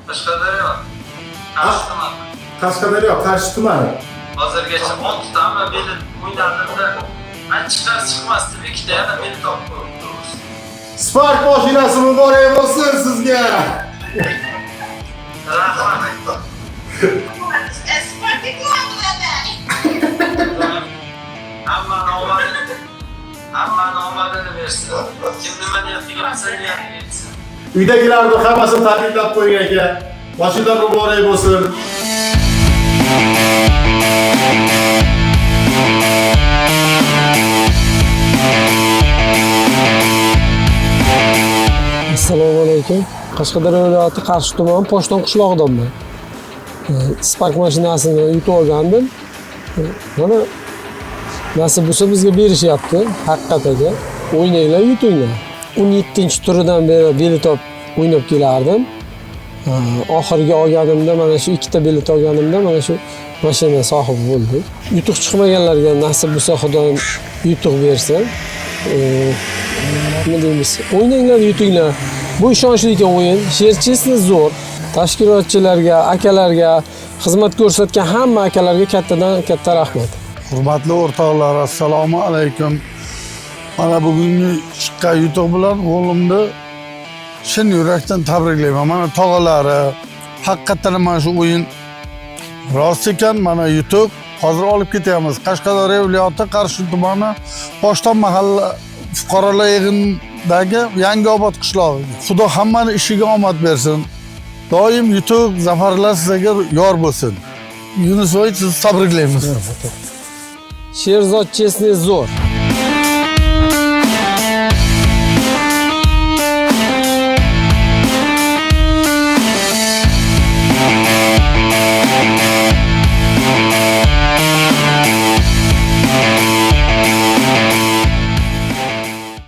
Qashqadaryo. Qarshi tuman. Qashqadaryo, Qarshi tumani. Hozirgacha 10 ta hamma bilet o'ynadimda. Man chiqar chiqmas deb ikkita yana bilet olib qo'ydim, to'g'risi. Spark mashinasi muborak bo'lsin sizga. Rahmat. Hammani omadini, hammani omadini bersin. Kim nima niyat qilsa niyatiga yetsin. Uydagilarni hammasini tabriklab qo'ying aka. Mashina muborak bo'lsin. Assalomu alaykum. Qashqadaryo viloyati Qarshi tumani Poshton qishlog'idanman. Spark mashinasini yutib olgandim. Mana nasib bo'lsa bizga berishyapti, haqiqat aka. O'ynanglar, yutinglar. 17-turidan beri bilet olib o'ynab kelardim. Oxirgi olganimda mana shu ikkita bilet olganimda mana shu mashina sohibi bo'ldik. Yutuq chiqmaganlarga nasib bo'lsa Xudoyim yutuq bersin. Nima deymiz, o'ynanglar, yutinglar. Bu ishonchli ekan o'yin, sherchesni zo'r. Tashkilotchilarga, akalarga, xizmat ko'rsatgan hamma akalarga kattadan katta rahmat. Hurmatli o'rtoqlar, assalomu alaykum. Mana bugungi chiqqan yutuq bilan o'g'limni chin yurakdan tabriklayman. Mana tog'alari, haqiqatan mana shu o'yin rost ekan, mana yutuq. Hozir olib ketyapmiz. Qashqadaryo viloyati Qarshi tumani Poshton mahalla fuqarolar yig'inidagi Yangiobod qishlog'i. Xudo hammani ishiga omad bersin. Doim yutuq, zafarlar sizlarga yor bo'lsin. Yunusboy, sizni tabriklaymiz. Sherzod chesni zo'r.